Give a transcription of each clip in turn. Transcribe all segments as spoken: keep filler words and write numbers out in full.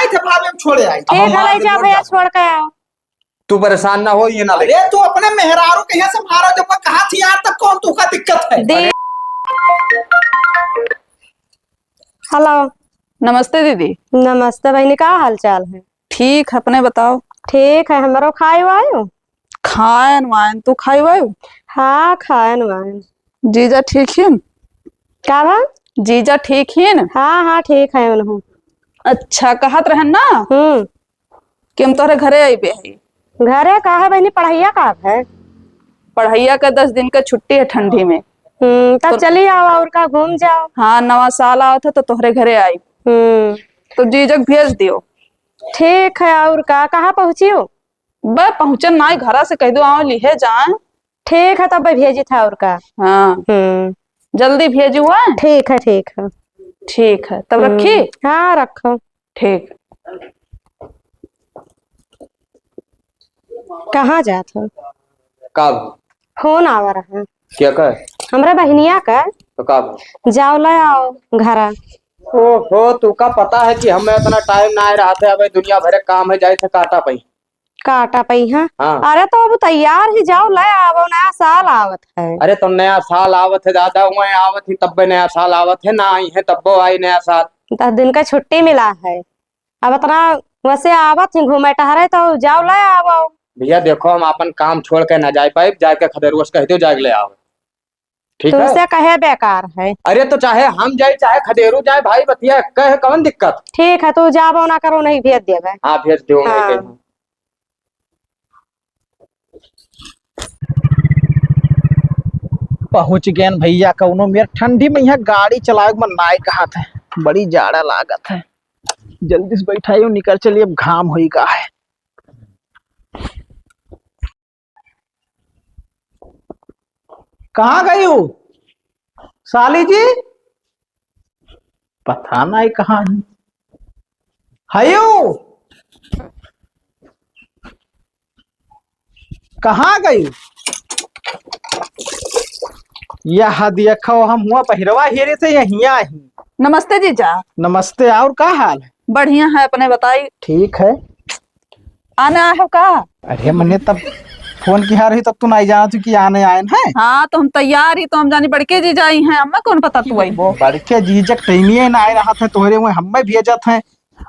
थे, भाभी, हम छोड़े आई। ठीक है, हमार ले जा भैया, छोड़ के आओ। तू परेशान ना हो, ये ना ले। अरे, तू अपने मेहरारू के यहाँ से मारो, जब कहा थी यार, तब कौन तू का दिक्कत है? दे- हेलो। नमस्ते दीदी। नमस्ते बहिनी, का हाल चाल है? ठीक है, अपने बताओ। ठीक है, हमरो खाए वायो? खायन वायन, तू खाए वायो? हाँ, खायन वायन। जीजा ठीक हिन? का बा? जीजा ठीक हिन? हाँ, हाँ, ठीक है उनहू। अच्छा, कहत रहन ना हम्म। कि हम तोहरे घरे अइबे हई। घरे का है बहिनी, पढ़ैया का है? पढ़ैया का दस दिन का छुट्टी है ठंडी में। हम्म, तब तो चली आओ और का, घूम जाओ। हाँ, नवा साल आवत है तो तोहरे घरे आई। हम्म। तो जीजक भेज दियो। ठीक है, और का, कहाँ पहुँचियो? बस पहुँचन ना, घरा से कह दो, आओ लिहे जाए। ठीक है, तब भेजी था और का। हाँ। हम्म। जल्दी भेजू, हाँ? ठीक है, ठीक है। ठीक है, तब हम्म। रखी? हाँ, रखो। ठीक। कहाँ जात हो? का? फोन आवा रहा। क्या का? हमरा बहिनिया का। तो का? जाओ ले आओ घरा। ओहो, तू का पता है कि हमें इतना टाइम ना आए रहा था, अबे दुनिया भरे काम है, जाए थे काटा पई। काटा पई, हाँ? हाँ। अरे तो अब तैयार ही, जाओ ले आवो, नया साल आवत है। अरे तो नया साल आवत है दादा, वहीं आवत ही तब्बे नया साल आवत है, ना आई है तब्बो आई नया साल। दस दिन का छुट्टी मिला है, अब इतना वैसे आवत ही घूमे टहरे, तो जाओ ले आवो। भैया देखो, हम अपन काम छोड़ के ना जाए पाइब, जाके खदेरुआ से कह दो जाके ले आओ। ठीक है? तुमसे कहे बेकार है। अरे तो चाहे हम जाए चाहे खदेरू जाए भाई, बतिया कहे कौन दिक्कत? ठीक है, तू जाबो ना करो, नहीं भेज देबे। हाँ, भेज दो, नहीं हाँ। कहीं। पहुँच गएन भैया, कौनो मेर ठंडी में यहाँ गाड़ी चलावे के मन नाय कहत है, बड़ी जाड़ा लागत है। जल्दी से बैठाइयो, निकल चलिए, अब घाम होई का है। कहाँ गई हो साली जी? पता नहीं कहाँ है। हयो, कहाँ गई? यह देखो, हम हुआ पहिरवा हेरे थे, यहिया ही। नमस्ते जीजा। नमस्ते, और का हाल है? बढ़िया है, अपने बताई। ठीक है। आने आए हो का? अरे मने तब फोन किहा रही तब तू नाहीं जानत हो कि आने आएन है। हाँ, तो हम तैयार ही, तो हम जानी बड़के जीजा आई हैं, हमें कौन पता तू अइबो। बड़के जीजक टाइमिये ना आए रहत है, तोहरे वहीं हमें भेजत है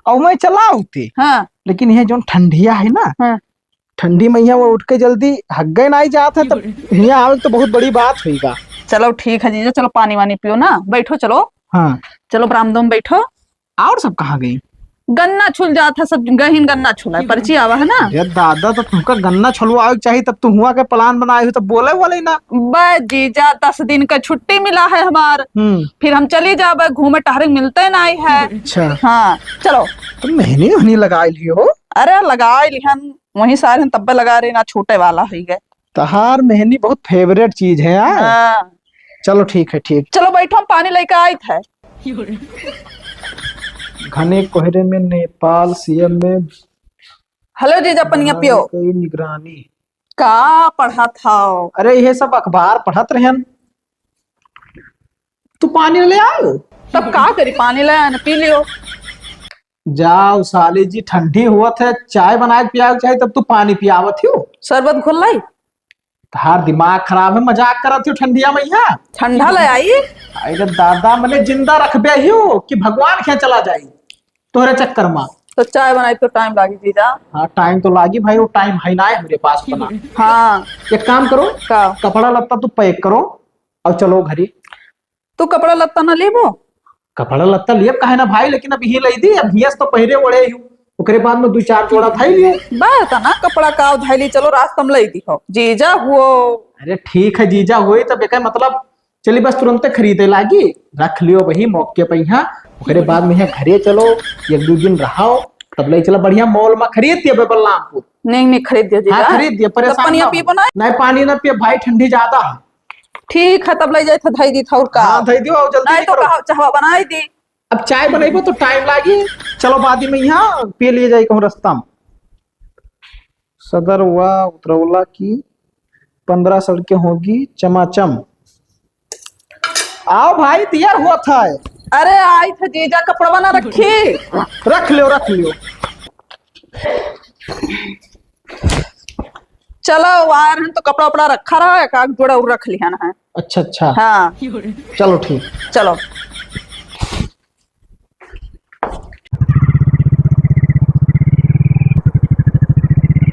और वहीं चला होते। हाँ। लेकिन ये जौन ठंडिया है ना, हाँ। ठंडी में यहाँ वो उठ के जल्दी हग्गे नाहीं जात है, तब यहाँ आवे तो बहुत बड़ी बात होइगा। चलो ठीक है जीजा, चलो पानी वानी पियो ना, बैठो चलो। हाँ। चलो बरामदो में बैठो। और सब कहाँ गई? गन्ना छुल जात है, सब गहिन गन्ना छुला है, पर्ची आवा है ना। अरे दादा, तो तुमका गन्ना छुलवावे के चाहिए, तब तू हुआ के plan बनाए हो, तब बोले वाले ना। बस जीजा, दस दिन का छुट्टी मिला है हमार, हम्म। फिर हम चली जाबे घूमे टहरे, मिलते नाहीं है। अच्छा। हाँ, चलो। तो मेहनी ओहनी लगाए लियो? अरे लगाए लिहन, वहीं सारे तब्बे लगा रहे ना, छूटे वाला हुई गए। तहार मेहनी बहुत favourite चीज है यार। हाँ। चलो ठीक है, ठीक। चलो बैठो, हम पानी लेके आइत है। घने कोहरे में नेपाल सीएम में हेलो जीजा, पनिया पियो। कई निगरानी। का पढ़त हौ? अरे ये सब अखबार पढ़त रहन। तू पानी ले आओ। तब का करी, पानी ले आए न पी लियो। जाओ साली जी, ठंडी हुआ थे, चाय बनाए के पियावे के चाही, तब तू पानी पियावत हो। शरबत घोल लाई। तहार दिमाग खराब है, मजाक करत हो ठंडिया में यहाँ। ठंडा ले आई। अरे दादा, मने जिंदा रखबे ही हो कि भगवान के चला जाई तोहरे चक्कर में। तो चाय बनाई तो टाइम लागी जीजा। हाँ, टाइम तो लागी भाई, वो टाइम है ना है हमरे पास बना। हाँ। एक काम करो, का? कपड़ा लत्ता तू pack करो और चलो घरे। तू कपड़ा लत्ता ना लेबो? कपड़ा लत्ता लेब काहे ना भाई, लेकिन अब यही लई दी, अब हियस तो पहिरे ओढ़े ही, ओकरे बाद में दू चार जोड़ा धाई लियो। बा, तना कपड़ा का धाई ली, चलो रास्ता में लई दी हो। जीजा हुओ। अरे ठीक है, जीजा हुई तब एकर मतलब चली बस तुरंते खरीदे लागी, रख लियो वही मौके पे यहाँ, ओकरे बाद में यहाँ घरे चलो, एक दो दिन रहो, तब ले चला बढ़िया mall में खरीद दियो बे बलरामपुर। नहीं, नहीं खरीद दियो हाँ, जीजा। खरीद दियो, परेशान तब पनिया ना हो। पीबो ना। नहीं, पानी ना पिए भाई, ठंडी ज्यादा है। ठीक है, तब ले जाए थे, धई दी था और का। हाँ, धई दियो, आओ जल्दी नहीं तो करो। कहा, चाहवा बनाई दी। अब चाय बनइबो तो टाइम लागी। चलो, बाद में यहाँ पी लिए जाई कहूँ रास्ता में। सदर वा उतरौला की पन्द्रह सड़कें होगी चमाचम। आओ भाई, तैयार हुआ था। अरे आई थे जीजा, कपड़वा ना रखी। रख लियो, रख लियो। चलो, वायर हन तो कपड़ा उपड़ा रखा रहा, एक आध जोड़ा और रख लिया ना है। अच्छा, अच्छा। हाँ। चलो, ठीक। चलो।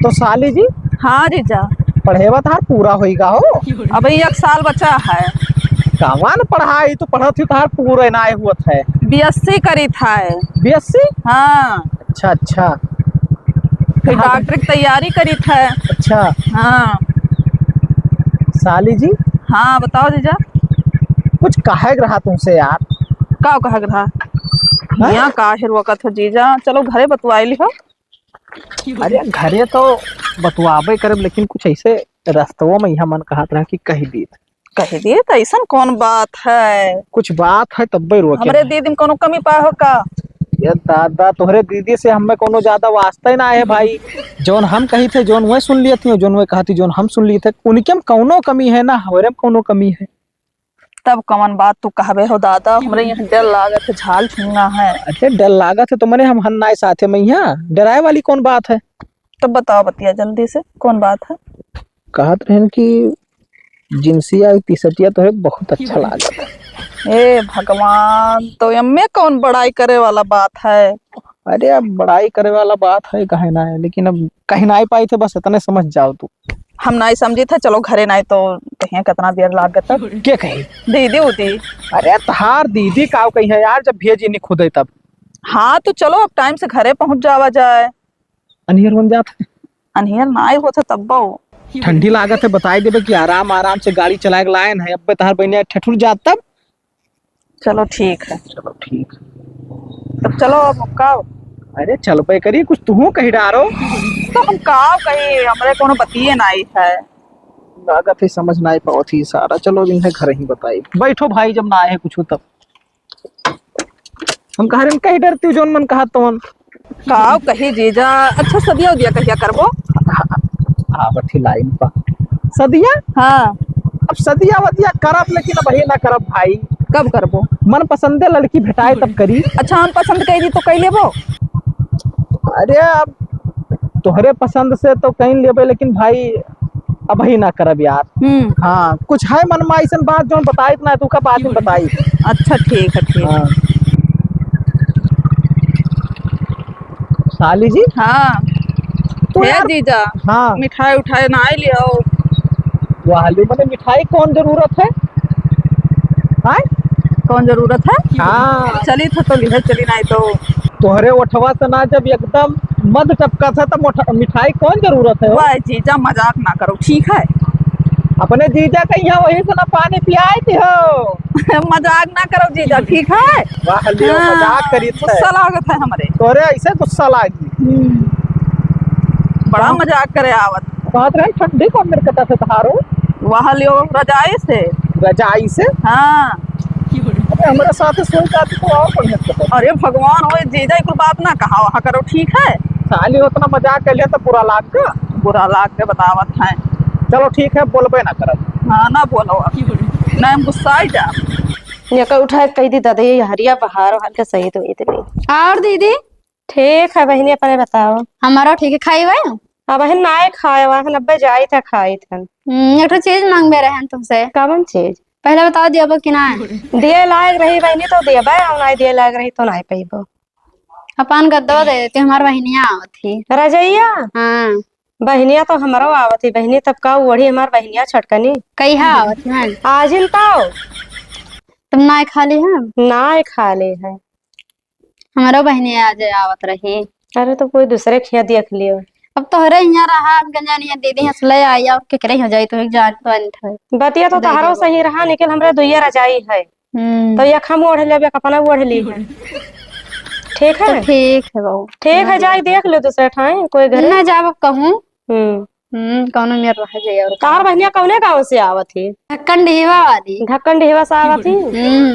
तो साली जी, हाँ जीजा। पढ़ेवा तहार पूरा होइगा हो? अबे एक साल बचा है। कवन पढ़ाई तो पढ़त ही तहार पूरा ना हुआ है। बीएससी करी था। बीएससी? हाँ। अच्छा, अच्छा। फिर डॉक्टर की तैयारी करी था। अच्छा। हाँ। साली जी। हाँ, बताओ जीजा। कुछ कहे के रहा तुमसे यार। का कहे के रहा? हाँ? यहाँ का हेर वकत हो जीजा, चलो घरे बतवाई लिहो। अरे घरे तो बतवाबे करब, लेकिन कुछ ऐसे रस्तवो में यहाँ मन कहत रहा कि कह दी। कह दी तो ऐसन कौन बात है? कुछ बात है तब्बे रोके हमरे हैं। दीदी में कोनो कमी पाए हो का? ये दादा, तोहरे दीदी से हमें कोनो ज्यादा वास्ता ही ना है भाई। जौन हम कही थे, जौन वह सुन लिए थे, जौन वह कहती, जौन हम सुन लिए थे, उनके में कौनो कमी है ना, हमरे में कौनो कमी है। तब कवन बात तू कहबे हो दादा, हमरे यहाँ डर लागत है, झाल झुंगा है। अरे डर लागत है तो मने हम हन्नाए साथे में यहाँ, डराए वाली कौन बात है? तब बताओ बतिया जल्दी से, कौन बात है? कहत रहन कि जिनसिया और तीसटिया तो है, बहुत अच्छा लागत है। ए भगवान, तो एमे कौन बड़ाई करे वाला बात है? अरे अब बड़ाई करे वाला बात है, कहे ना है, लेकिन अब कहीं ना ही पाई थे, बस इतने समझ जाओ तू। हम नाई समझी थे, चलो घरे नाई तो कहिए कितना देर लागत है। के कही? दीदी उदी। अरे तहार दीदी काव कही है यार, जब भेजी नहीं खुदे तब। हाँ तो चलो अब टाइम से घरे पहुँच जावा जाए। अनियर बन जात है। अनियर नाई होत है तब्बो। ठंडी लागत है, बताई देबे कि आराम आराम से गाड़ी चलाए के लायन है, अब तहार बहनिया ठठुर जात तब। चलो ठीक है। चलो ठीक है। तब चलो अब का? अरे चलबे करी, कुछ तुहू कही डारो। तो हम का कही, हमरे कोनो बतिये नाई है। लागत है समझ नाई पावत ही सारा। चलो इन्हें घर ही बताई। बैठो भाई, जब ना आए कुछ तब। हम कह रहे हैं, कही डरती हूँ जौन मन कहा तौन। का कही जीजा? अच्छा सदिया उदिया कहिया करबो? आवत ही लाइन पर। सदिया? हाँ। अब सदिया वदिया करब, लेकिन अब ही ना करब भाई। कब करबो? मन पसंदे लड़की भेटाए तब करी। अच्छा हम पसंद करी तो कई लेबो? अरे अब तोहरे पसंद से तो कई लेबे, लेकिन भाई अब ही ना करब यार। हम्म। हाँ, कुछ है मन में ऐसन बात जौन बताई ना, तू का बात में बताई। अच्छा ठीक है, ठीक। हाँ। साली जी। हाँ। तो हे यार जीजा, हाँ। मिठाई उठाई ना आई लियो। वाह, लो, मने मिठाई कौन जरूरत है? आय? कौन जरूरत है? हाँ। चली तो, तो लिहे चली, नाई तो। तोहरे ओठवा से ना जब एकदम मध टपका था, तब मोठ-, मिठाई कौन जरूरत है हो? वाह जीजा, मजाक ना करो, ठीक है? अपने जीजा के यहाँ वही से ना पानी पियाए थी हो। मजाक ना करो जीजा, ठीक है? वाह, लियो, हाँ, मजाक करी थे। गुस्सा लागत है हमरे। तोरे ऐसे गुस्सा लागी। हम्म। बड़ा हाँ। मजाक करे आवत। बात रहे ठंडी को मेरे कटा से तहारो। वाह लियो, रजाई से। रजाई से? हाँ। अरे, हमारे साथ सोई जाती तो और बढ़िया होता। अरे भगवान, ओए जीजा, कुल बात ना कहा, वहाँ करो, ठीक है? साली उतना मजाक कर लिया तो बुरा लाग गया। बुरा लाग के बतावत है। चलो ठीक है, बोलबे ना करब। हाँ, ना बोलो अब। नहीं, हम गुस्सा ही जा। ये का उठाए कह दी दादा, ये हरिया बहार वहार के सही तो इतनी। और दीदी? ठीक है बहिनी, अपने बताओ। हमारो ठीक है, खाई हुए? अब बहिन नाय खाए हुआ है, अब्बे जाई था खाई था। हम्म, एक ठो चीज मांगबे रहे हैं तुमसे। कवन चीज? पहले बताओ, दियाबो कि ना? दिए लायक रही बहिनी तो दियाबे, और नाय दिए लायक रही तो नाय पइबो। अपन गद्दो दे देती, हमार बहिनिया आवत ही। रजैया? हाँ। बहिनिया तो हमरो आवत ही बहिनी, तब का ओढ़ी हमार बहिनिया छटकनी? कहिया आवत ही? आजिन तो। तुम नाय खा ली है? नाय खा ली है। हमरो बहिनी आज आवत रही। अरे तो कोई दूसरे खिया देख लियो। अब तोहरे यहाँ रहा, हम कन जानी है दीदी हंस ले आई, और केकरे हो जाई, तो एक जान तो अंत है। बतिया तो दे तहरो देबो। सही रहा, लेकिन हमरा दुइया रजाई है। हम्म। तो एक हम ओढ़ लेबे, एक अपना ओढ़ ली है। ठीक है? तो ठीक है बहू। ठीक है, जाई देख लो दूसरे ठाई, कोई घर ना जाब कहूँ। हम्म। हम्म, कौनो मेर रह जाए और का। तोहार बहिनिया कौने गाँव से आवत ही? ढक्कन ढेवा वाली। ढक्कन ढेवा से आवत ही? हम्म।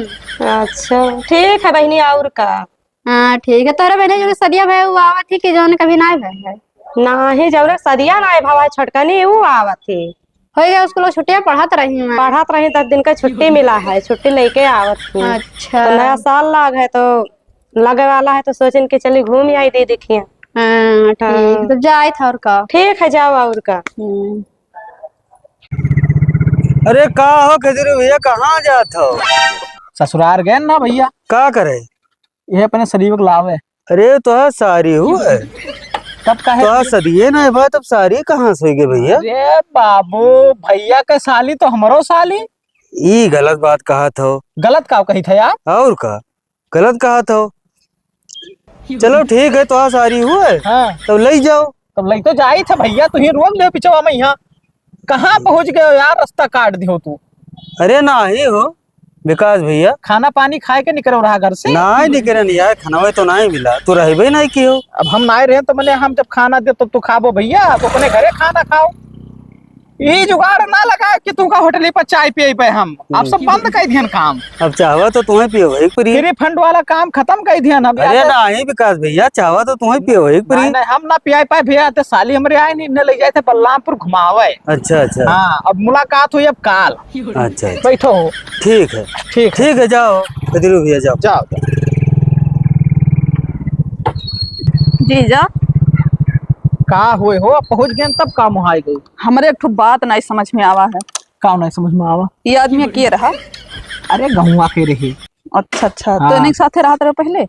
अच्छा, ठीक है बहिनी, और का? हाँ, ठीक है। तोहरे बहिनी जो सदिया भए, वो आवत ही कि जौन कभी ना भए है? नाही, जौन सदिया ना भवा है, छोटकनी, वो आवत ही। होइ गया, स्कूल छुट्टियाँ पढ़त रही मैं। पढ़त रही, दस दिन का छुट्टी मिला है, छुट्टी लेके आवत हूँ। अच्छा। तो नया साल लाग है, तो लगे वाला है, तो सोचेन कि चली घूम आई दीदी के यहाँ। हाँ, ठीक, हाँ। तो जाए था और का। ठीक है, जाओ और का। हम्म। अरे का हो खजूरी भैया, कहाँ जात हो? ससुरार गए ना भैया। का करे? ये अपने सरीवक लावे। अरे, तोहार सारी हुए। तब काहे? तोहार सदिये ना भाई, तब सारी कहाँ से होइगे भैया? अरे बाबू, भैया के साली तो हमरो साली। ई गलत बात कहत हो। गलत का कही था यार? और का? गलत कहत हो। चलो ठीक है, तोहार सारी हुए। हाँ। तब लई जाओ। तब लई तो जाई था भैया, तू ही रोक दे पिछवा में यहाँ। कहाँ पहुँच गए हो यार, रास्ता काट दियो तू। अरे नाही हो विकास भैया। खाना पानी खाए के निकरो रहा घर से? नाही निकरे नहीं यार, खाना तो नाही मिला, तू रहबे नहीं कियो। अब हम नाही रहे तो मने हम जब खाना दे तब तू खाबो भैया, अब अपने घरे खाना खाओ। ई जुगाड़ ना लगा कि तुमका होटली पर चाय पियबे हम। अब सब हम्म। बंद कर दिहन काम। अब चाहवा तो तुम्हें पियो एक परी। फ्री फंड वाला काम खत्म कर दिहन अब। अरे यार। नाही विकास भैया, चाहवा तो तुम्हें पियो एक परी। नाही, नाही, हम ना पियाई पाए भैया, ते साली हमरे आए नहीं, ने ले जाए थे बलरामपुर घुमावे। अच्छा, अच्छा। हाँ, अब मुलाकात हुई अब काल। अच्छा, अच्छा। बैठो। ठीक है। ठीक है। ठीक है, जाओ। खजूरी भैया, जाओ। जाओ। जीजा। का हुए हो? अब पहुँच गए तब का मुहाई गई? हमरे एक ठो बात नहीं समझ में आवा है। का नहीं समझ में आवा? ये आदमी के रहा? अरे, गहुआ के रही। अच्छा, अच्छा। तो हाँ। इन्हीं के साथे रहत रहे पहले?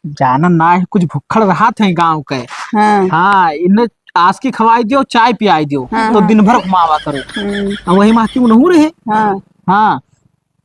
जाना ना है, कुछ भुक्खड़ रहा थे गाँव के। हाँ। हाँ, इन्हें आस की खवाई दियो, चाय पियाई दियो, हाँ, तो हाँ। दिन भर घुमावा करो। हम्म। अब वही माँ की उनहू रहे। हाँ। हाँ।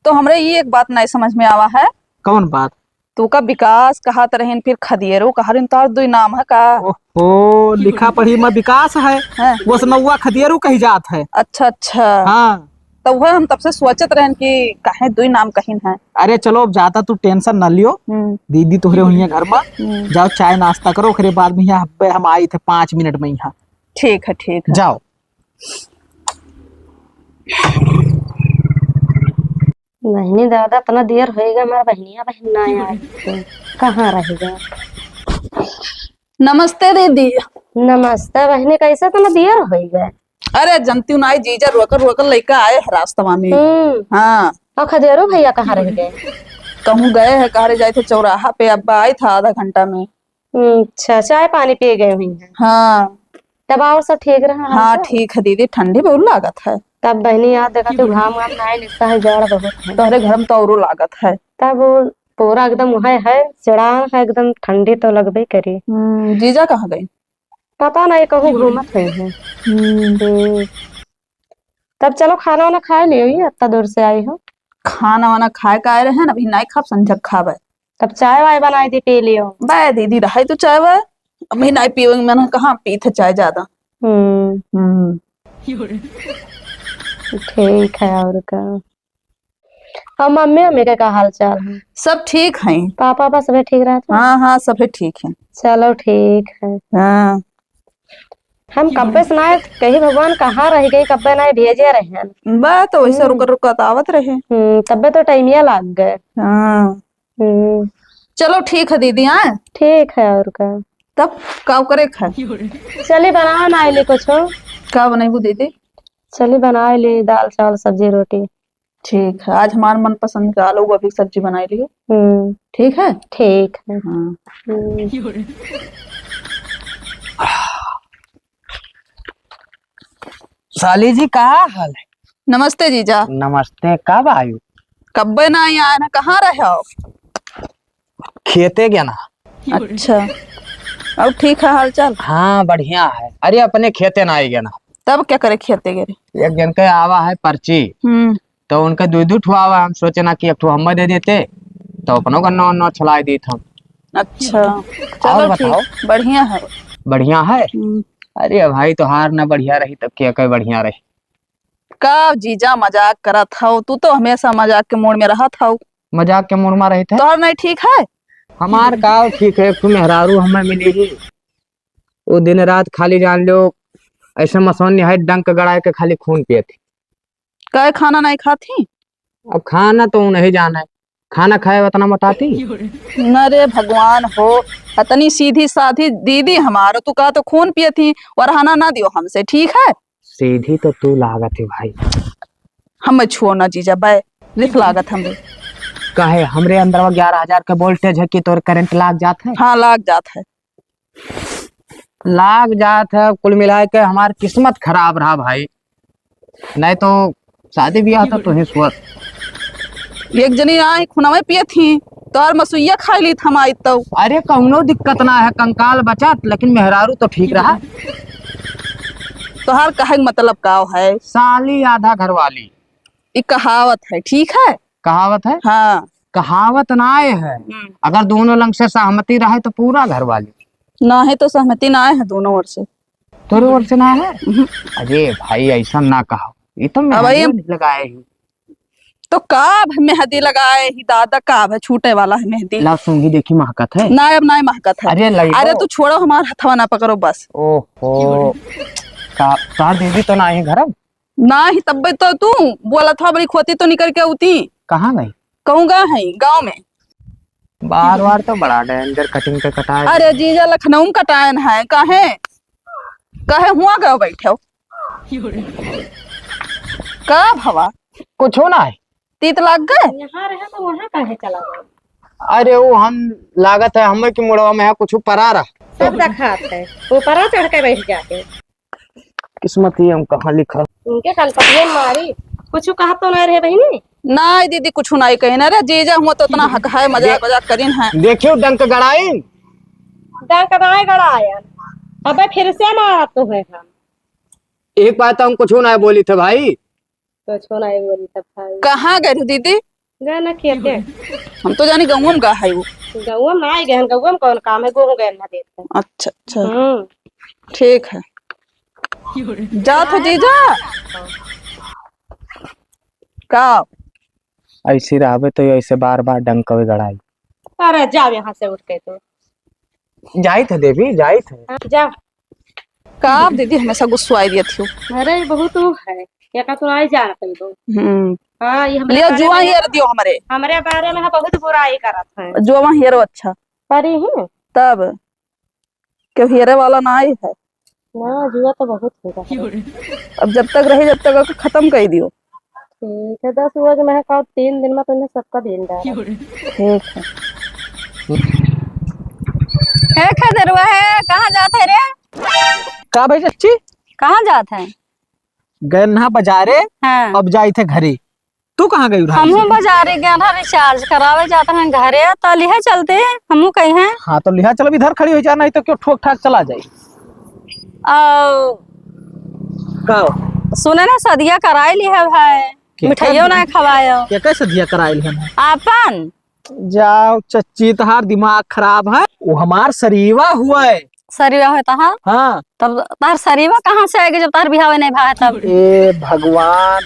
तो हमरे ये एक बात नहीं समझ में आवा है। कौन बात? तू का विकास कहत रहिन, फिर खदियरू कहत रहिन, तोहर दुई नाम है का? ओहो, लिखा पढ़ी में विकास है, हाँ। वसनौआ खदियरू कही जात है। अच्छा, अच्छा। हाँ। तो वह हम तब से सोचत रहन कि काहे दुई नाम कहिन है। अरे चलो, अब ज्यादा तू tension ना लियो। हम्म। दीदी तोहरे हुई है घर में। हम्म। जाओ चाय नाश्ता करो, ओकरे बाद में यहाँ हब्बे हम आई थे पाँच मिनट में यहाँ। ठीक है, ठीक है। जाओ। बहिनी दादा, इतना देर होइगा, हमार बहिनिया बहिन ना आई थे। कहाँ रह गए? नमस्ते दीदी। नमस्ते बहिनी, कैसे इतना देर होइगा? अरे जनती नाई जीजा, रोकल रोकल लइका आए है रास्तवा में। हम्म। हाँ। और खदेरू भैया कहाँ रह गए? कहूँ गए है, कहा रे जाए थे चौराहा पे, अब आई था आधा घंटा में। हम्म, अच्छा, चाय पानी पिए गए हुई हैं। हाँ। तब और सब ठीक रहा? हाँ, ठीक है दीदी, ठंडी बहुत लागत है। तब बहिनी यार देखा तू घाम वाम ना आए, निकसा है, जाड़ बहुत है। तोहरे घर में तो औरो लागत है। तब वो पूरा एकदम वह है, चढ़ान है एकदम, ठंडी तो लगबे करी। हम्म, जीजा कहाँ गए? पता नहीं, कहूँ घूमत हुई हैं। हम्म। हम्म। तब चलो खाना वाना खाए लियो, ये इतना दूर से आई हो। खाना वाना खाए का आए रहे ना, अभी नहीं खाब, संझक खाबे। तब चाय वाय बनाई दी, पी लियो। बे दीदी, रहे तो चाय वाय, अभी नहीं पीवेंगे, मैंने कहाँ पी थे चाय ज्यादा। हम्म। हम्म। ठीक है, और का। और मम्मी, मम्मी के का हाल चाल है? सब ठीक है। पापा, पापा सभी ठीक रहत हैं? हाँ, हाँ, सभी ठीक है। चलो, ठीक है। हाँ। हम कब्बे से ना कही, भगवान कहाँ रह गई, कब्बे ना भेजे रहे हैं। बा तो वैसे हम्म। रुकत रुकत आवत रहे। हम्म, तब्बे तो टाइमिया लाग गए। हाँ। हम्म। चलो ठीक है दीदी, हाँ? ठीक है, और का। तब का करे खाए? चली बनाओ ना आइली कुछ। का बनाइबू दीदी? चली बनाए ली दाल चावल सब्जी रोटी। ठीक है, आज हमार मनपसंद का आलू गोभी की सब्जी बनाई लियो। हम्म। ठीक है? ठीक है। हाँ। हम्म। साली जी, का हाल है? नमस्ते जीजा। नमस्ते, कब आयु? कब्बे ना आया ना, कहाँ रहे हो? खेते गया ना। अच्छा, अब ठीक है हाल चाल? हाँ, बढ़िया है। अरे, अपने खेते ना आई गया ना। तब क्या करे खेते गए? एक जन के आवा है पर्ची, हम्म। तो उनके दुई दुई ठो आवा, हम सोचे ना कि एक ठो हमें दे देते, तो अपनों का नौ नौ छुड़ाई देत हम। अच्छा, और चलो बताओ। ठीक, बढ़िया है। बढ़िया है? हम्म। अरे भाई, तोहार ना बढ़िया रही तब के के बढ़िया रही। का जीजा मजाक करत हौ? तू तो हमेशा मजाक के mood में रहत हौ। मजाक के mood में रहित है। तोहर नहीं ठीक है? हमार का ठीक है, एक ठो मेहरारू हमें मिली ही। वो दिन रात खाली जान लो, ऐसे मसौनी है, डंक गड़ाए के खाली खून पिए थी। काहे खाना नहीं खाती? अब खाना तो नहीं जाना है, खाना खाए उतना मोटाती। न रे भगवान हो, इतनी सीधी साधी दीदी हमारो, तू का तो खून पिए थी, वरहाना ना दियो हमसे, ठीक है? सीधी तो तू लागत ही भाई। हमें छुओ ना जीजा, बै रिख लागत हमरे। काहे, हमरे अंदर में ग्यारह हजार के voltage है कि तोर करंट लाग जात है? हाँ, लाग जात है। लाग जात है, कुल मिलाए के हमार किस्मत खराब रहा भाई, नहीं तो शादी ब्याह तो तुही सोच। एक जनी आए खुनवे पिए थी, तोहर मसुइया खाई ली थमाई तो। अरे कौनो दिक्कत ना है, कंकाल बचत, लेकिन मेहरारू तो ठीक रहा। तोहर कहे के मतलब का है? साली आधा घरवाली। ई कहावत है, ठीक है? कहावत है? हाँ। कहावत ना आए है। हम्म। अगर दोनों लंग से सहमति रहे तो पूरा घरवाली। ना है तो सहमति ना आए है दोनों ओर से। तोरे ओर से ना है? हम्म। अरे भाई, ऐसा ना कहो, ये तो अब मेहंदी भाई हम नहीं लगाए ही। तो का अब मेहंदी लगाए ही दादा, का अब छूटे वाला है मेहंदी? ला सूंघी देखी, महकत है? ना, अब ना महकत है। अरे लगी अरे तो। तू छोड़ो, हमार हथवा ना पकड़ो बस। ओहो, का तार दीदी तो ना है घर? ना ही, तब्बे तो तू बोलत हो, बड़ी खोती तो निकल के उती। कहाँ गई? कहूँ गा है गाँव में। बार बार तो बड़ा danger cutting पे कटाए। अरे जीजा, लखनऊ में कटायन है, काहे? काहे हुआ गए बैठे हो? का भवा? कुछ हो ना है। तीत लाग गए? यहाँ रहे तो वहाँ काहे चला गए? अरे वो हम लागत है हमें कि मुड़वा में है कुछ परा रहा। सब देखात है, वो परा चढ़ के बैठ जाते। किस्मत ही हम कहाँ लिखा। उनके कलपतियन मारी, कुछ कहा तो नहीं रहे बहिनी? नहीं दीदी, कुछ नहीं कही ना रे, जीजा हुआ तो इतना हक है, मजाक दे-, मजाक करीन है। देखियो डंक गड़ाइन। डंक नहीं गड़ायन, अबे फिर से मारा तो है हम। एक बात हम कुछ नहीं बोली थे भाई। कुछ नहीं बोली थे भाई। कहाँ गए रहो दीदी? गए ना खेते। हम तो जानी गौवा में गा है वो। गौवा में ना आए गए, गौवा में कौन काम है, गेहूं गए ना देते। अच्छा, अच्छा। हम्म। ठीक है। जात हो जीजा? का? ऐसे रहबे तो ऐसे बार बार डंकवे गड़ाई। अरे जाओ यहाँ से उठ के तो। जाइत है देवी, जाइत है। हाँ, जाओ। का आप दीदी हमेशा गुस्सुआई दियत हो? अरे बहुत वो है, या का तो आई जा रही हो। हम्म। हाँ, ये हमरे लियो बारे जुआ में हेर दियो हमरे। हमरे बारे में बहुत बुराई करत है। जुआ हेरो अच्छा। परी ही। तब क्यों हेरे वाला ना आई है? ना, जुआ तो बहुत होगा। अब जब तक रही, जब तक ओके खत्म कर दियो। ठीक है, दस रोज में है, का तीन दिन में तुमने सबका बेल डाला। ठीक है। हे खदेरुआ है, कहाँ जात है रे? का भाई चच्ची? कहाँ जात है? गए ना बाजारे, हाँ। अब जाई थे घरे। तू कहाँ गई रहा? हमहू बाजारे गए रहा, recharge करावे जात हैं घरे, तो लिहे चलते, हमहू कही हैं। हाँ, तो लिहा चल, अब इधर खड़ी हो जा, नहीं तो क्यों ठोक ठाक चला जाए। और का? सुने ना, सदिया कराई लिहे भाई, के मिठाइयों कर ना खवायो। के कैसे दिया कराई लिहे हैं? आपन। जाओ चच्ची, तहार दिमाग खराब है। वो हमार सरीवा हुआ है। सरीवा हुआ तहार? हाँ। तब तहार सरीवा कहाँ से आएगी जब तहार बिहावे नहीं भा है तब? ए भगवान,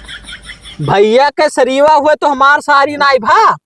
भैया के सरीवा हुआ तो हमार सारी नहीं भा।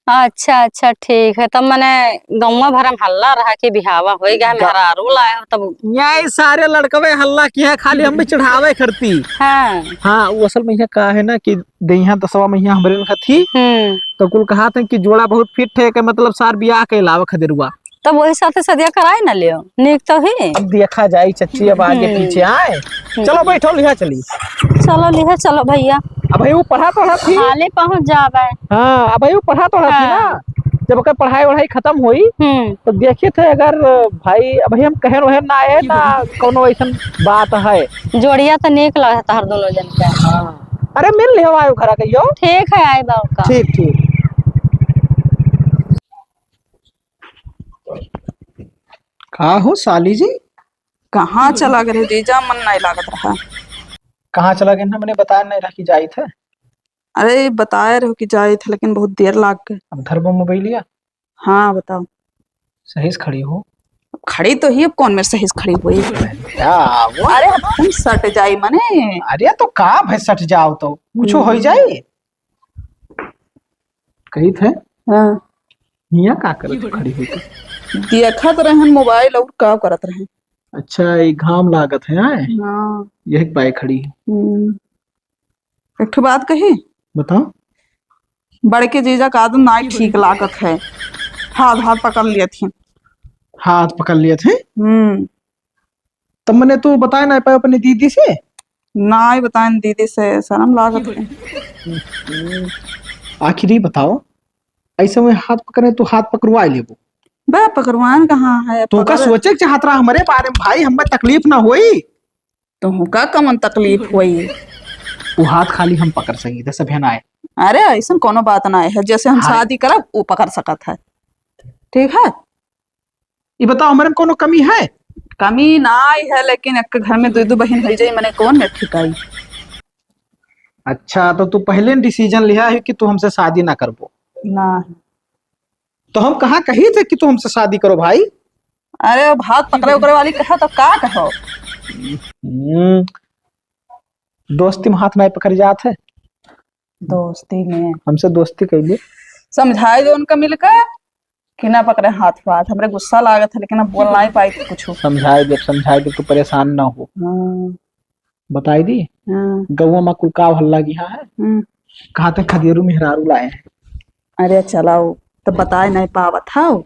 अच्छा, अच्छा, ठीक है। तब मने गौवा भर में हल्ला रहा कि बिहावा होई गया, गा- मेहरारू लाए हो तब। यही सारे लड़कवे हल्ला किए हैं, खाली हम भी चढ़ावे करती। हाँ। हाँ, वो असल में यहाँ का है ना कि देहिया दसवा महीना हमरे लखत ही, हम्म। तो कुल कहा थे कि जोड़ा बहुत fit है, के मतलब सार बियाह के लावा खदेरुआ। तब वही साथे सदिया कराई ना लियो, नीक तो ही। अब देखा जाई चच्ची, अब आगे हम्म। पीछे आए। हम्म। चलो बैठो, लिहा चली। चलो लिहा, चलो भैया। अब भाई वो पढ़ा पढ़ा थी। खाली पहुँच जावे। हाँ, अब भाई वो पढ़ा पढ़ा थी हाँ। ना, जब ओकर पढ़ाई वढ़ाई खत्म होई, हम्म। तो देखित है अगर भाई, अबही हम कहन वहन ना आए ना, कौनो ऐसन बात है। जोड़िया तो नीक लगत हर दोनों जन के। हाँ। अरे मिल लिहो, आयो घरा कहियो। ठीक है, आए बाबू का। ठीक, ठीक। का हो साली जी? कहाँ चला गए जीजा, मन नहीं लागत रहा। कहाँ चला गए ना, मैंने बताया नहीं रहा कि जाई थे। अरे बताए रहो कि जाई थे, लेकिन बहुत देर लाग गए। अब धरबो मोबाइलिया। हाँ, बताओ। सही से खड़ी हो। अब खड़ी तो ही, अब कौन मेरे सही से खड़ी हुई? क्या वो? अरे, अब तुम सट जाई मने। अरे, तो का भाई, सट जाओ तो कुछ हो ही हम्म। जाई। कही थे? हाँ। हियाँ का करत खड़ी हुई? देखत रहन मोबाइल और का करत रहन। अच्छा, ये घाम लागत है, आए? हाँ। यही बाय खड़ी है। हम्म। एक ठो बात कही? बताओ। बड़के जीजा का आदत नाई ठीक लागत है, हाथ, हाथ पकड़ लियत ही। हाथ पकड़ लियत ही? हम्म। तब मने तू बताए ना पाए अपने दीदी से? नाई बताएन दीदी से, शर्म लागत है। हम्म। आखिर ई बताओ, ऐसे में हाथ पकड़े तो हाथ पकड़वा लेबो। बे, पकड़वान कहाँ है? तो का पकड़- सोचे के चाहत रहा हमरे बारे में भाई, हमें तकलीफ ना होई? तुहका कमन तकलीफ होई? वो हाथ खाली हम पकड़ सकी थे, सभे ना आए। अरे, ऐसन कोनो बात ना है, जैसे हम हाँ। शादी करब, वो पकड़ सकत है। ठीक है? ये बताओ, हमरे में कोनो कमी है? कमी ना आई है, लेकिन एक घर में दो दो बहन हो जाई, मने कौन में ठिकाई? अच्छा, तो तू पहले डिसीजन लिया है कि तू हमसे शादी ना करबो? ना। तो हम कहाँ कही थे कि तू हमसे शादी करो भाई? अरे, अब हाथ पकड़े उकड़े वाली कहा तो का कहो? हम्म, दोस्ती में हाथ नहीं पकड़ जात है। दोस्ती में? हमसे दोस्ती कैले। समझाई दो उनका मिलकर कि ना पकड़े हाथ वाथ। हमरे गुस्सा लागत है, लेकिन अब बोल नहीं पाई थी कुछ। समझाई दे, समझाई दे, तू परेशान ना हो। हाँ। बताई दी? हाँ। गौवा में कुल का हल्ला किहा है? हम्म। कहा थे खदेरू मेहरारू लाए हैं। अरे चलाओ, तो बताए नहीं पावत हौ।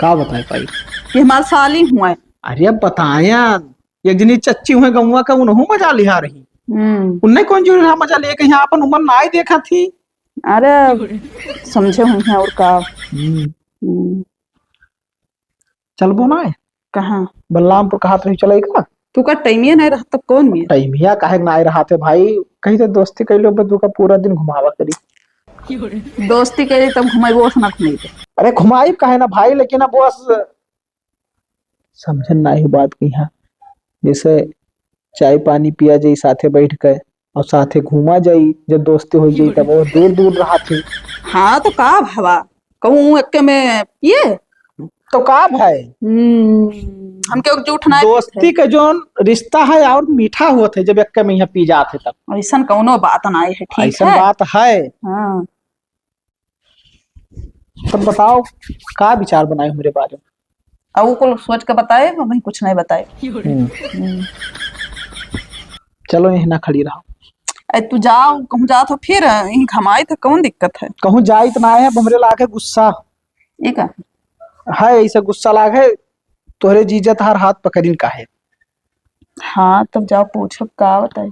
का बताए पाई? कि हमार साली हुआ है। अरे अब बताया, एक जनी चच्ची हुए गौवा का, उनहू मजा लिहा रही। हम्म। उन्हें कौन जरूरी रहा मजा लिए, कहीं अपन उम्र ना आई देखा थी। अरे, समझे हुई हैं और का। हम्म। हम्म। चलबो ना है? कहाँ? बलरामपुर कहा तो चले का? तू का टाइमिया नहीं रहा तब कौन मिया? टाइमिया काहे ना रहा थे भाई? कहीं तो दोस्ती कर लो, बस तू का पूरा दिन घुमावा करी। दोस्ती के लिए तब घुमाई, वो ना घुमाई। अरे घुमाई काहे ना भाई, लेकिन अब बस समझन नाही बात की हाँ, जैसे चाय पानी पिया जाई साथे बैठ के और साथे घूमा जाई, जब दोस्ती हो जाई तब वो दूर दूर रहा थे। हाँ तो का भवा, कहूँ एक में ये तो का भाई? हम्म, हमके एक जूठ ना दोस्ती के जोन रिश्ता है और मीठा होत है जब एक में यहाँ पी जात है तब। ऐसन कौनो बात ना है, ठीक ऐसन है? बात है। हाँ। तब बताओ, का विचार बनाए हमरे बारे में? अब वो कुल सोच के बताए, अब कुछ नहीं बताए। हम्म। हम्म। चलो, यहीं ना खड़ी रहो। ए, तू जाओ, कहूँ जात हो, फिर यहीं घमाई तो कौन दिक्कत है? कहूँ जाई तो ना है, अब हमरे लागे गुस्सा। ये का? है, ऐसे गुस्सा लाग है, तोहरे जीजा तहार हाथ पकड़िन काहे? हाँ, तब जाओ पूछो, का बताई?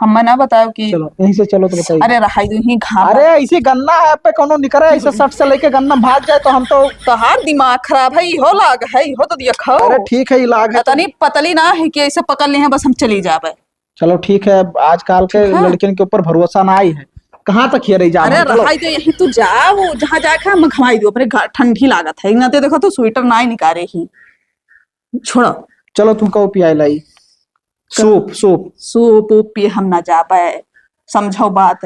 हमें ना बताओ कि चलो, यहीं से चलो तो बताइए। अरे, रहाई दो, यहीं घाम अरे, ऐसे गन्ना है पे कोनो निकरे, ऐसे सट से लेके गन्ना भाग जाए तो हम तो तोहार दिमाग खराब है, इहो लाग है, इहो तो देखो। अरे, ठीक है, इलाग है तो इतनी पतली ना है कि ऐसे पकड़ ली है, बस हम चली जाबे। चलो, ठीक है, अब आजकल के ठीक है। लड़कियन के ऊपर भरोसा ना आई है, कहाँ तक ये रही जाबे? अरे, चलो। रहाई दो, यहीं तू जाओ, जहाँ जाए के हम घमाई दो, अपने घर ठंडी लागत है, ना तो देखो तो स्वेटर ना ही निकारे ही। छोड़ो। चलो, तुमका वो पियाए लाई। चलो। सूप, सूप। सूप, ऊप पिए हम ना जाबे। समझो बात।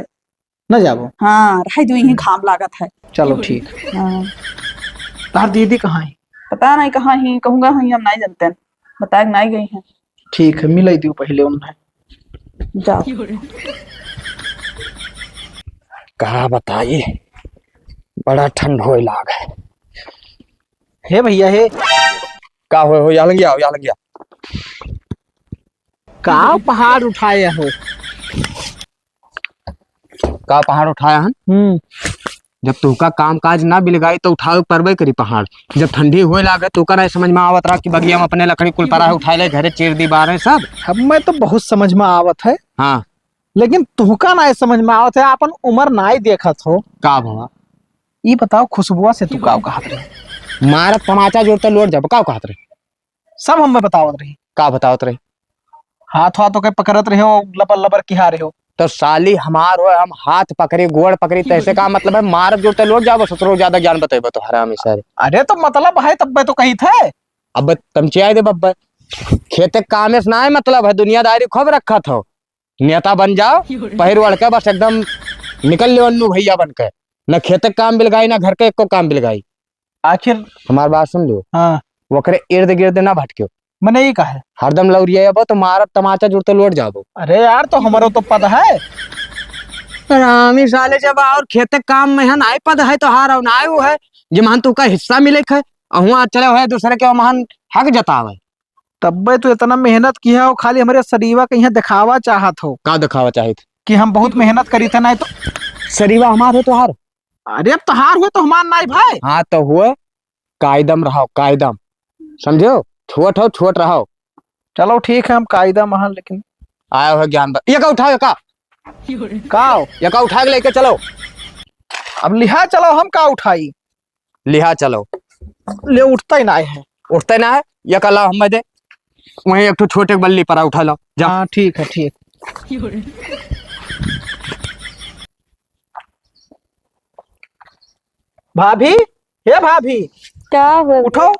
ना जाबो? हाँ, रहाई दो, यहीं घाम लागत है। चलो, ठीक। हाँ। तार दीदी कहाँ है? पता नहीं कहाँ ही, कहूँगा ही, हम नहीं जानते हैं। बताए नहीं गई हैं। ठीक है, मिलाई दियो पहले उन्हें। जाओ। का बताई, बड़ा ठंड होए लाग है। हे भैया, हे। का होए हो? यहाँ लंगिया आओ, यहाँ लंगिया। का पहाड़ उठाए हो? का पहाड़ उठाया हन? हम्म। जब तुहका काम काज ना बिलगाई तो उठावे परबे करी पहाड़। जब ठंडी होए लागे तो ओका ना समझ में आवत रहा कि बगिया में अपने लकड़ी कुल परा है, उठाए ले घरे चीर दी बारे सब। हमें तो बहुत समझ में आवत है। हाँ। लेकिन तुहका ना समझ में आवत है, आपन उम्र ना ही देखत हो। का भवा? ई बताओ, खुशबुआ से तू का कहत रहे? मारत तमाचा जोरते लौट जाबो, का कहत रहे? सब हमें बतावत रही। का बतावत रही? हाथ हाथ ओके पकड़त रहे हो, लबर लबर किहा रहे हो। तो साली हमार हो, हम हाथ पकड़ी, गोड़ पकड़ी, तो ऐसे का मतलब है? मारत जोरते लौट जाबो ससुरो, ज्यादा ज्ञान बतेबो तो हरामी सारे। अरे तो मतलब है, तब मैं तो कही थे। अब तमचियाई दे बब्बे, खेते कामे से ना है मतलब है, दुनियादारी खूब रखत हो। नेता बन जाओ, पहिर ओढ़ के बस एकदम निकल ले अन्नू भैया बन के। न खेते के काम बिलगाई, न घर के एको काम बिलगाई। आखिर हमार बात सुन लियो। हाँ। ओकरे इर्द गिर्द ना भटकियो। मने ई का है? हरदम लौरिया अबो तो मारत तमाचा जुड़ते लौट जाबो। अरे यार, तो हमरो तो पद है। हरामी साले, जब और खेते काम में है, नाई पद है तोहार और नाई वो है, जे मान तू का हिस्सा मिले है, अहुआ चले है दूसरे के महन हक जतावे। तब्बे तू इतना मेहनत किहा हो, खाली हमरे शरीवा के यहाँ दिखावा चाहत हो। का दिखावा चाहित? कि हम बहुत मेहनत करी थे, नहीं तो। शरीवा हमार हो तोहार? अरे, अब तोहार हो तो हमार नाई भाई। हाँ, तो हुए, कायदम रहो, कायदम, समझो, छोट हो, छोट रहो। चलो ठीक है, हम कायदम हन, लेकिन आया हो ज्ञान ब-, ये का उठाओ, ये का? का हो? ये का उठा के लेके चलो। अब लिहा चलो, हम का उठाई? लिहा चलो। ले, उठता ही ना है। उठता ही ना है, ये का लाओ, हम दे। वहीं एक ठो छोटे बल्ली पर उठा लो, जा। हाँ, ठीक है, ठीक। भाभी, हे भाभी, का हो? उठो।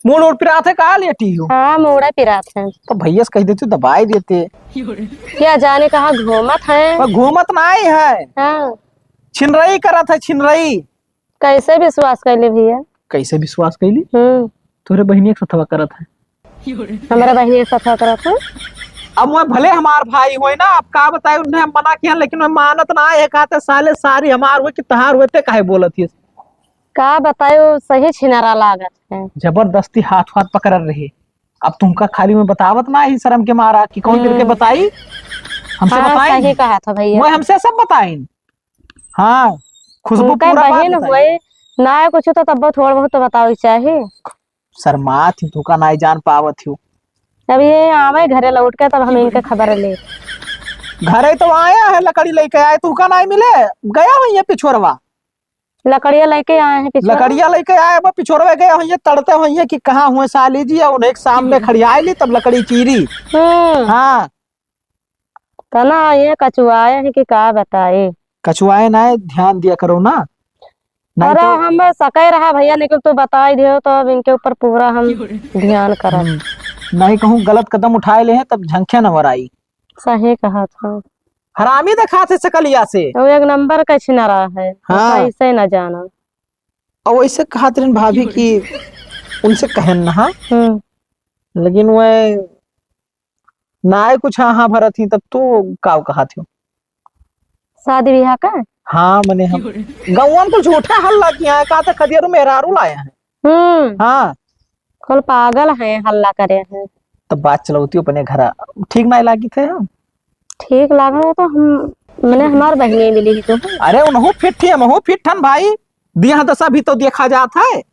मूड़ उड़ पिरात है, का लेटी हो? हाँ, मूड़ा पिरात है। तो भैया से कह देते, दबाई देते। क्या जाने कहाँ घूमत है। पर घूमत नाहीं है। हाँ। छिनरई करत है, छिनरई। कैसे विश्वास कैले भैया? कैसे विश्वास कैली? हम्म। तोहरे बहिनिया के सथवा करत है। हमरा बहिनिया के सथवा करत है? अब वो भले हमार भाई होए ना, अब का बताए, उन्हें हम मना किया, लेकिन वो मानत ना है, कहते, "साले, सारी हमार हुए कि तहार हुए, ते काहे बोलत हिस?" का बताए, वो सही छिनारा लागत है। जबरदस्ती हाथ वाथ पकड़ल रहे। अब तुमका खाली में बतावत ना ही शर्म के मारा कि कौन करके हम्म। बताई, हमसे हाँ, बताई। सही कहा था भैया। वो हमसे सब बताइन। हाँ, खुशबू उनका पूरा बात बहिन बताई। हुए, ना कुछ तो तब थोड़ा बहुत तो बतावे के चाही। शर्मात ही, तुका नाई जान पावत ही। अब ये आवे घरे लौट के, तब हम इनके खबर ले। घरे तो आया है, लकड़ी लेके आए, तुका नाई मिले, गया हुई है पिछोरवा। लकड़िया लेके आए हैं पिछोरवा। लकड़िया लेके आए, वो पिछोरवा गए हुई है, तड़ते हुई है कि कहाँ हुए साली जी, और एक सामने खड़ियाए ली, तब लकड़ी चीरी। हम्म। हाँ। तना ये कचुआए हैं कि का बताए। कचुआए ना है, ध्यान दिया करो ना। नहीं अरे तो हम सकै रहा भैया, लेकिन तू बताई दियो तो अब इनके ऊपर पूरा हम ध्यान करब। हम्म, नहीं कहूँ गलत कदम उठाए ले हैं, तब झंखे न वराई। सही कहा था। हरामी दिखा थे सकलिया से। वो एक नंबर का छिनारा है, हाँ। ऐसे न जाना। और वैसे कहा थे भाभी कि उनसे कहन ना, हाँ। हम्म। लेकिन वह नाय कुछ हाँ, हाँ भरत ही, तब तू काव कहा थियो? शादी ब्याह का? हाँ, मने हम गौवन कुल झूठा हल्ला किया है, कहा था खदियारू मेहरारू लाया है। हम्म। हाँ। कुल पागल हैं, हल्ला करे हैं। तब बात चलौती अपने घरा, ठीक नाय लागी थे हम। ठीक लागा है तो हम, मने हमार बहिनी मिली ही तो है। अरे उनहु फिट ही, हमहु फिट हन भाई, दिया दशा भी तो देखा जात है।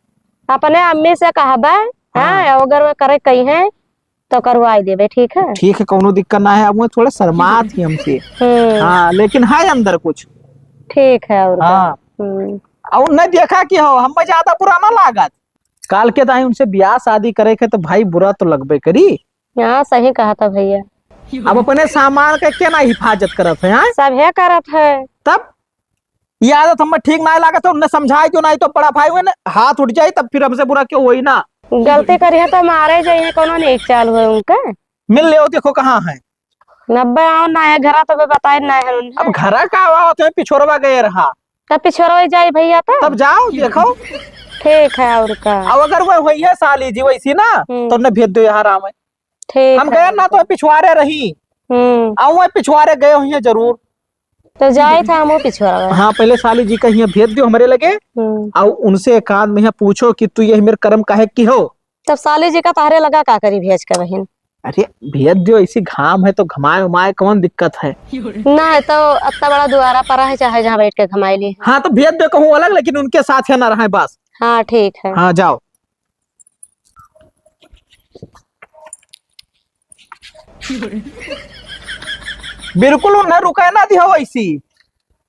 अपने अम्मी से कहबे, हाँ। हाँ, अगर वे करे कही हैं, तो करवाई देबे, ठीक है? ठीक है, कौनो दिक्कत ना है। अब वो थोड़ा शर्मात ही हमसे। हम्म। हाँ, लेकिन है अंदर कुछ। ठीक है, और का? हाँ। हम्म। और न देखा कि हो, हम ज्यादा पुराना लागत। काल के दाई उनसे ब्याह शादी करे के तो भाई बुरा तो लगबे करी। हाँ, सही कहा था भैया। अब अपने सामान के केना हिफाजत करत है, हाँ? सभे करत है। तब ये आदत हमें ठीक ना लागत है, उन्हें समझाए क्यों नहीं तो बड़ा भाई हुए ना, हाथ उठ जाए तब फिर हमसे बुरा क्यों होई ना। गलती करी है तो मारे जाइए, कोनो नेक चाल हुए उनके। मिल ले, देखो कहाँ है। नब्बे आओ ना है घरा, तो बताए ना है उन्हें। अब घरा का आवा होते हैं, पिछोरवा गए रहा। तब पिछोरवा जाए भैया तो। तब जाओ, देखो। ठीक है, और का। अब अगर वो हुई है साली जी वैसी ना, हम्म। तो उन्हें भेज दो यहाँ राम है। ठीक हम है। गए ना तो पिछवारे रही। हम्म। आ वो पिछवारे गए हुई हैं जरूर। तो जाए था हम वो पिछवारा। हाँ, पहले साली जी का हियाँ भेज दियो हमरे लगे। हम्म। और उनसे एकांत में हियाँ पूछो कि तू ये मेरे कर्म काहे की हो? तब साली जी का तहरे लगा का करी भेज के बहिन? अरे भेज दियो, ऐसी घाम है तो घमाए उमाए कौन दिक्कत है? नहीं तो अत्ता बड़ा दुआरा परा है, चाहे जहाँ बैठ के घमाए ली। हाँ तो भेज दो कहूँ अलग, लेकिन उनके साथ है ना रहे बस। हाँ ठीक है। हाँ जाओ। बिल्कुल उन्हें रुकाए ना दिया वैसी।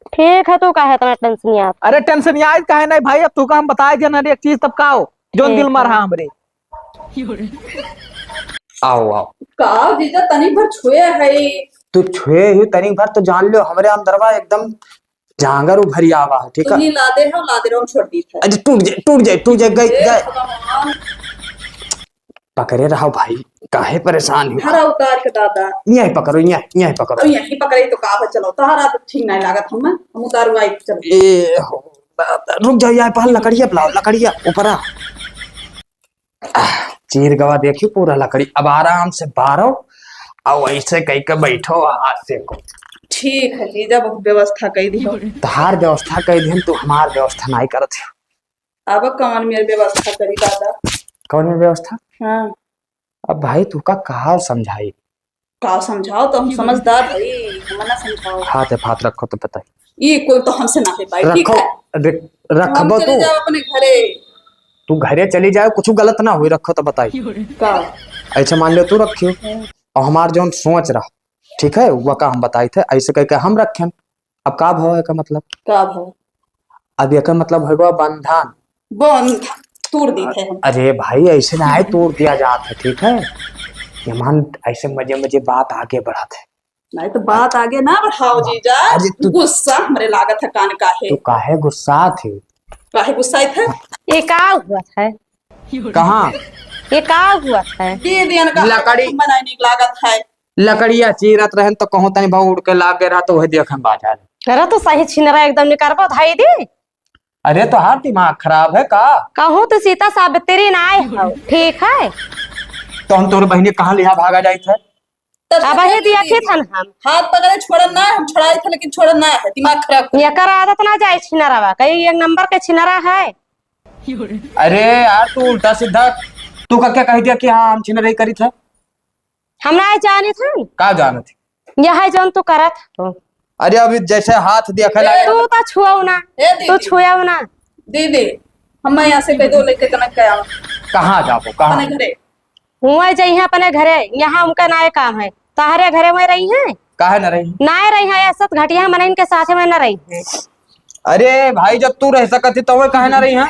ठीक है, तू काहे इतना टेंशन याद? अरे टेंशन याद काहे नहीं भाई, अब तू का हम बताए दिया ना एक चीज, तब का हो जो ठीक दिल मार है। हाँ हमरे। आओ आओ। का जीजा तनी भर छुए है। तू छुए ही तनी भर तो जान लो हमरे अंदरवा एकदम जांगर उभरी आवा है, ठीक है? तू ही लादे हो, लादे रहो, छोड़ दी है। अरे टूट जाए, टूट जाए, टूट जाए, गई, हे गई। भगवान। पकड़े रहो भाई, काहे परेशान हो? हरा उतार के दादा। यहीं पकड़ो, यहीं, यहीं पकड़ो। अब यहीं पकड़े तो का हो, चलो, तोहरा तो ठीक नहीं लागत हमें, हम उतारू आई, चलो। ए हो, दादा, रुक जाओ, यहाँ पर लकड़िया बुलाओ, लकड़िया, ऊपर आ। आह, चीर गवा देखी पूरा लकड़ी। अब आराम से बारो और ऐसे कह के बैठो, हाथ से को। ठीक है जीजा, बहुत व्यवस्था कई दियो। तहार व्यवस्था कई दिन, तू हमार व्यवस्था नहीं करत है। अब कौन मेर व्यवस्था करी दादा? कौन मेर व्यवस्था? हाँ। अब भाई तू का कहा समझाई? का समझाओ तो हम समझदार हई, हम ना समझाओ। हाथ पे हाथ रखो तो बताई। ये कुल तो हमसे ना हो पाई, ठीक रखो, है? रख-, रखबो हम चले तू। जाओ अपने घरे। तू घरे चली जाओ, कुछ गलत ना हुई, रखो तो बताई। का? ऐसे मान लो तू रखियो। हाँ। और हमार जौन सोच रहा, ठीक है, वका हम बताइत है, ऐसे कह के हम रखेन। अब का भवा एकर मतलब? का भवा? अब एकर मतलब होइबा बंधन। बंध तोड़ दीत है हम। अरे भाई, ऐसे ना है, तोड़ दिया जात है, ठीक है? ये मान, ऐसे मजे मजे बात आगे बढ़त है। नहीं तो बात आगे ना बढ़ाओ जीजा, अरे तू गुस्सा हमरे लागत है कान काहे? तू काहे गुस्सात है? काहे गुस्साइत है? ये का हुआ है? कहाँ? ये का हुआ है? दे दियन का लकड़ी। बनाए निक लागत है। लकड़िया चीरत रहन तो कहूँ तनी भाव उड़ के लाग गए रहा तो वही देखन बाजार। अरे तो सही छिनरा एकदम निकारबो धाई दी। अरे तोहार दिमाग खराब है का? कहूँ तो सीता सावित्री ना आए हो, ठीक है? तो हम तोर बहिनी कहाँ लिहा भागा जाइत है? तब से अब वही खेल दिया रही थी थी। थन हम। हाथ पकड़े छोड़न ना, हम छुड़ाई थे लेकिन छोड़न ना है, दिमाग खराब कर। एकर आदत ना जाए छिनरावा, कई एक नंबर के छिनरा है। अरे यार तू उल्टा सीधा, तू का क्या कह दिया कि हाँ हम छिनराई करी थे? हम ना जानी थन। का जानत है? यह है जौन तू करत हो। अरे अभी जैसे हाथ दिया खेला। ए, तू तो छुआओ ना, ए, तू दीदी। छुआओ ना। दीदी, हम यहाँ से कह दो लेके कनक के आओ। कहाँ जाबो, कहाँ? अपने घरे। हुआ जइहे अपने घरे, यहाँ उनका नाय काम है। तहरे घरे में रही हैं? काहे न रही? नाय रही हैं, ऐसा तो घटिया मनइन के साथ में न रही हैं। अरे भाई, जब तू रह सकत ही, तो वे काहे न रही हैं?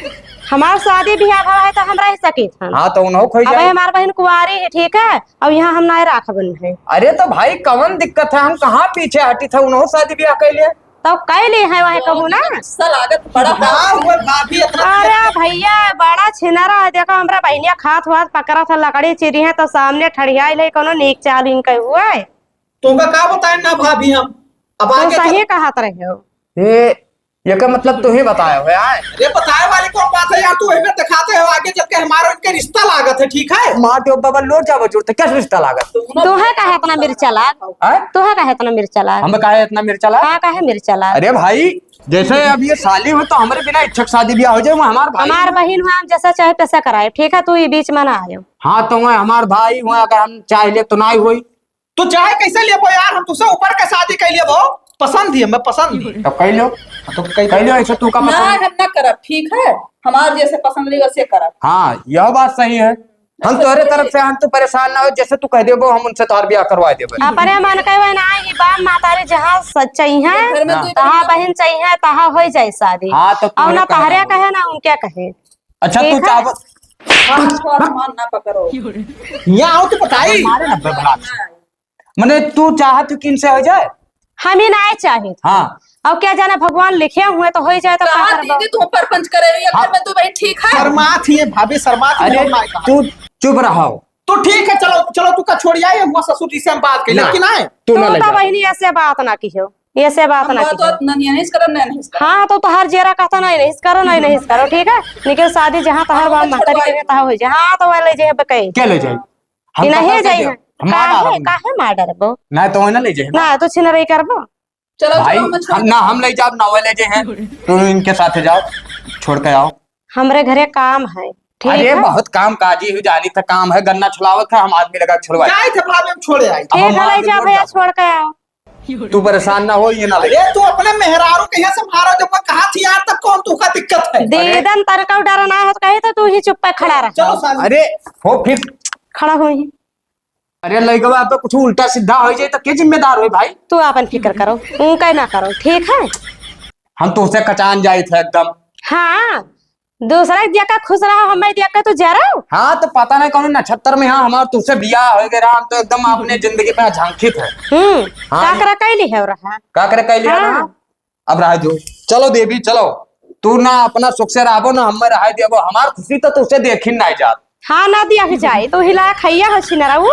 हमार शादी बियाह भवा है, तो हम रह सकित हन। हाँ, तो उन्हों खोई अब जाए। हमार बहिन कुंवारी है, ठीक है, अब यहाँ हम नाय राखबन है। अरे, तो भाई, कवन दिक्कत है? हम कहाँ पीछे हटी थे, उन्हों शादी बियाह कर लिए। तो कैले है वह कहूँ ना। गुस्सा लागत बड़ा। हाँ, वो भाभी इतना अरे भैया, बड़ा छिनरा है। देखो, हमरा बहिनिया खात हुआ पकड़ा था, लकड़ी चीरी है, तो सामने ठड़ियाई ले, कोनो नीक चाल इनके हुआ है। तुमका का बताए ना भाभी हम? अब तो आगे सही तो कहत रहे हो। ये, ये का मतलब तू ही बताए हो यार। अरे बताए वाली कौन बात है यार, तू हमें दिखाते हो, आगे चल के हमारा इनके रिश्ता लागत है, ठीक है? मार दो बाबा, लोट जाओ, जुड़ते क्या रिश्ता लागत? तू है काहे इतना मिर्चा लाग? हैं? तू है काहे इतना मिर्चा लाग? हम काहे इतना मिर्चा लाग? हाँ, काहे मिर्चा लाग? अरे भाई, जैसे अब ये साली हो तो हमारे बिना इच्छा के शादी ब्याह हो जाए, वो हमार भाई हमार हो। बहिन हुआ, हम जैसा चाहे तैसा कराए, ठीक है? तू ये बीच में ना आयो। हाँ, तो वह हमार भाई हुआ, अगर हम चाह ले तो ना ही होई। तू चाहे कैसे लेबो यार, हम तुझसे ऊपर के शादी कर लेबो, पसंद ही हमें पसंद ही। तो कह लो, तो कह कह लो, ऐसे तू का ना, पसंद? हम ना करब, ठीक है? हमार जैसे पसंद रही वैसे करब। हाँ, यह बात सही है। हम तोहरे तरफ से, हम तो परेशान ना हो, जैसे तू कह देबो हम उनसे तोहर ब्याह करवा देबे। अपने मन के वह ना, ई बाप मातारी जहाँ सच्चाई है, ये घर में हाँ। तू तहाँ बहिन चाहिए, तहाँ हो जाए शादी। हाँ, तो और तोहरे ना तहरे कहे ना। कहे ना उनके कहे। अच्छा, ठीक तू है? चाहत हाँ, थोड़ा मान ना पकड़ो। यहाँ आओ तो बताई। मारे ना बबला। मने तू चाहत हो कि इनसे हो जाए? हम ही ना चाहे। हाँ। और क्या जाने भगवान लिखे हुए तो हो ही जाए तो क्या कहा करबो? दीदी, तू परपंच करे रही है, हाँ। घर में तू बहन ठीक है? शर्मात ही है भाभी, शर्मात ही अरे, है, माय का। तू चुप रहो। तो ठीक है, चलो, चलो, तू का छोड़ आए, हुआ ससुर जी से हम बात कर ना, लेकिन आए। तू तू ना ले तो जा। बहनी ऐसे बात ना किहो, ऐसे बात हम ना बात किहो। बात ना, नहीं, नहीं करब, नहीं, नहीं करब। हाँ, तो तोहार जेरा कहता नहीं, नहीं करो, नहीं, नहीं करो, ठीक है? लेकिन शादी जहाँ तोहार हम बाप महतारी छोड़वाई। के तहाँ हो जाए। हाँ, तो वह ले जाए बकई। क्या ले जाए? हम ये नहीं कहाँ से जाई जाओ? है। हम मार काहे, डालब। काहे मार डरबो? ना तो वही ना ले जाए ना। ना तो छिनरई करबो। चलो, भाई, चलो, हम छोड़ हम ना, हम ले जाब, ना वो ले जाए हैं। तुम इनके साथ जाओ, छोड़ के आओ। हमरे घरे काम है, ठीक अरे, है? बहुत काम काजी हुई, जानी तो काम है, गन्ना छुड़ावत है, हम आदमी लगा छुड़वाए। जाए थे भाभी, हम छोड़े आई। ठीक अब हम है, ले आदमी जा छोड़ भैया, जाओ। छोड़ के आओ। तू परेशान ना हो, ये ना ले। अरे, तू अपने मेहरारू के यहाँ से मारो, जब मैं कहा थी यार, तब कौन तू का दिक्कत है? अरे। दीदन तनका डर ना हो तो कही तो तू ही चुप पे खड़ा रह। चलो, साली। अरे, हो फिर। खड़ा हो ही। अरे लइकवा, अब कुछ उल्टा सीधा हो जाए तो के जिम्मेदार होई भाई? तू आपन फिक्र करो, उनका ना करो, ठीक है? हम तो उसे कचान जाई थे एकदम। हाँ, दूसरा के दिया का खुश रहो, हमें दिया का तू जरो। हाँ, तो पता नहीं कौन नक्षत्र में, हाँ, हमार तुझसे बियाह हो गया, हम तो एकदम अपने जिंदगी में झांकित है। हम्म, हाँ, का ये करे कैली है रहा? का करे कैली है हाँ। रहा? अब रहा जो, चलो देवी, चलो, तू ना अपना सुख से रहबो, ना हमें रहा देबो, हमार खुशी तो तुझसे देखी ना जात। हाँ, ना दिया के जाए, तो हिला खैया हो छिनरा उ।